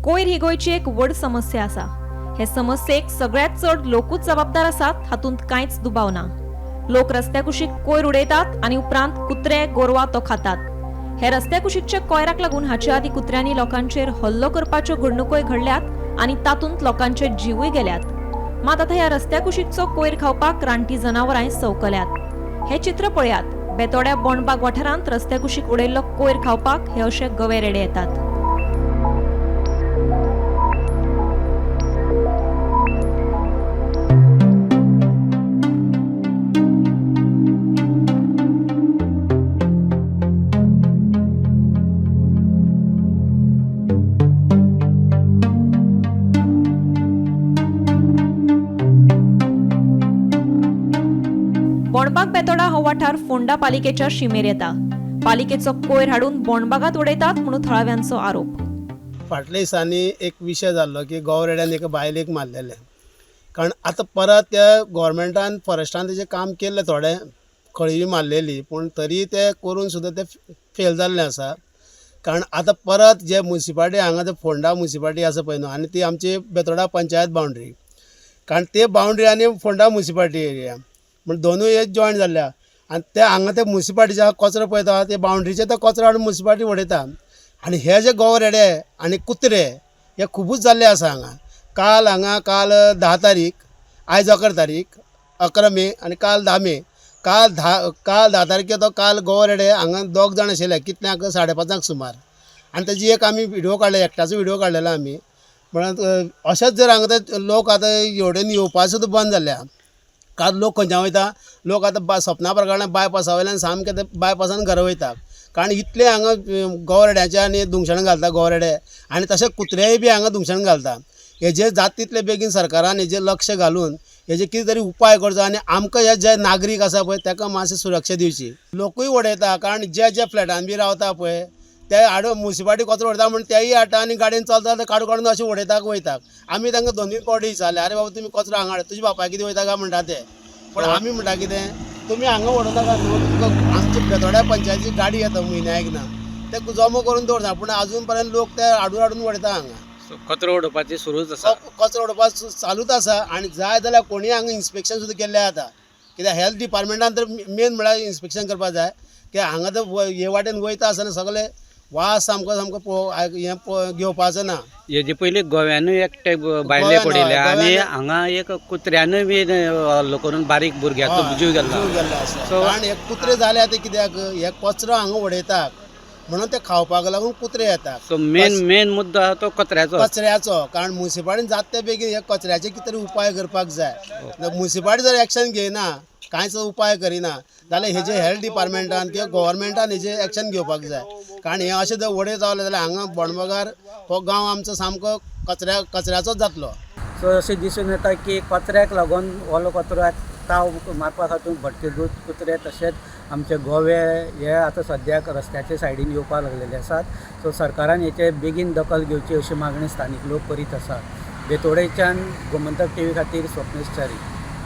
कोयर ही गोंयची एक व्हड समस्या आसा. हे समस्येक सगळ्यात चड लोकूच जबाबदार आसात हातूंत कांयच दुबाव ना. लोक रस्त्या कुशीक कोयर उडयतात आनी उपरांत कुत्रे गोरवां तो खातात. हे रस्त्या कुशीकच्या कोयराक लागून हाचे आदीं कुत्र्यांनी लोकांचेर हल्लो करपाच्यो घडणुकोय घडल्यात आनी तातूंत लोकांचे जिवूय गेल्यात. मात आतां ह्या रस्त्या कुशीकचो कोयर खावपाक रानटी जनावरांय संवकल्यात. हे चित्र पळयात. बेतोड्या बोंडबाग वाठारांत रस्त्या कुशीक उडयल्लो कोयर खावपाक हे अशे गवे रेडे येतात. बोंडबाग बेतोडा हो वाठार फोंडा पालिकेच्या शिमेर येता. पालिकेचो कोयर हाडून बोंडबागात उडयतात म्हणून थळाव्यांचो आरोप. फाटल्या दिसांनी एक विशय जाल्लो की गोवरेड्यान एका बायलेक मारलेलें. कारण आतां परत त्या गोवोरमेंटान फॉरेस्टान तेजें काम केल्लें, थोडें खळी मारलेली, पूण तरी ते करून सुद्दां ते फेल जाल्लें आसा. कारण आतां परत जे मुन्सिपाल्टी हांगा ते फोंडा मुन्सिपाल्टी आसा पळय न्हू, आनी ती आमची बेतोडा पंचायत बाउंड्री, कारण ते बाउंड्री आनी फोंडा मुन्सिपाल्टी एरिया म्हण दोनूय हे जॉयन जाल्ल्या. आनी ते हांगा ते मुन्सिपाल्टीच्या कचरो पळयता, ते बाउंड्रीचे तो कचरो हाडून मुन्सिपाल्टी उडयता. आनी हे जे गोवरेडे आनी कुत्रे हे खुबूच जाल्ले आसा हांगा. काल हांगा काल 10 तारीख, आयज 11 तारीख, 11 मे आनी काल 10 मे. काल 10 तारखे तो काल गोवरेडे हांगा 2 जाण आशिल्ले, कितल्यांक 5:30 सुमार. आनी तेजी एक आमी व्हिडियो काडले, एकट्याचो व्हिडियो काडलेलो आमी. म्हणून अशेंच जर हांगा ते लोक आतां हेवटेन येवपा सुद्दां बंद जाल्या. काल लोक खंयच्यान वयता, लोक आतां सपना प्रकारान बायपासा वयल्यान सामके ते बायपासान घरा वयता. कारण इतले हांगा गोवरेड्याचे आनी धुमशणां घालता गोवरेडे, आनी तशें कुत्रेय बी हांगा धुमशणां घालता. हेजेर जाता तितले बेगीन सरकारान हेजेर लक्ष घालून हेजे कितें तरी उपाय करचो आनी आमकां हे जे नागरीक आसा पळय ताका मातशी सुरक्षा दिवची. लोकूय उडयता, कारण जे जे फ्लॅटान बी रावता पळय ते हाडून मुन्सिपाल्टी कचरो उडयता म्हण तेय हाडटा आनी गाडयेन चलता ते काडून काडून अशें उडयता वयता. आमी तांकां 2-3 फावटी विचारले, आरे बाबा तुमी कचरो हांगा हाडटा, तुज्या बापाय कितें वयता काय म्हणटा ते. पूण आमी म्हणटा कितें, तुमी हांगा उडोवनाका न्हू, तुमकां आमच्या बेतोड्या पंचायतीची गाडी येता म्हयन्या एकदां, ते जमो करून दवरता, पूण अजून पर्यंत लोक ते हाडून हाडून उडयता हांगा. कचरो उडोवपाची सुरूच आसा, कचरो उडोवपाक चालूच आसा. आनी जाय जाल्यार कोणीय हांगा इन्स्पेक्शन सुद्दां केल्लें जाता. कित्याक हेल्थ डिपार्टमेंटान तर मेन म्हळ्यार इन्स्पेक्शन करपाक जाय की हांगा तर हे वाटेन वयता आसतना सगळे वास सामको सामको हें घेवपाचो ना. हेजे पयलीं गोव्यानूय एकटे बायले पडिल्ले आनी हांगा एक कुत्र्यानूय बी हल्लो करून बारीक भुरग्याचो जीव गेल्लो आसा. कारण हे कुत्रे जाले आतां कित्याक, हे कचरो हांगा उडयतात म्हणून ते खावपाक लागून कुत्रे येतात. सो मेन मुद्दो आसा तो कचऱ्याचो. कचऱ्याचो, कारण मुन्सिपाल्टीन जाता ते बेगीन हे कचऱ्याचे कितें तरी उपाय करपाक जाय. मुन्सिपाल्टी जर एक्शन घेयना, कांयच उपाय करिना जाल्यार हेजे हेल्थ डिपार्टमेंटान किंवा गोवोरमेंटान हेजे एक्शन घेवपाक जाय. कारण हे अशें जर उडयत रावले जाल्यार हांगा बोंडबागार हो गांव आमचो सामको कचऱ्याचोच जातलो. सो अशें दिसून येता की कचऱ्याक लागून ओलो कचरो ताव मारपा खातीर भटके दूद कुत्रे तशेंच आमचे गोवे हे आतां सद्याक रस्त्याच्या सायडीन येवपाक लागलेले आसात. सो सरकारान हेचे बेगीन दखल घेवची अशी मागणी स्थानीक लोक करीत आसात. बेतोडेच्यान गोमंतक टीव्ही खातीर स्वप्नेश च्यारी.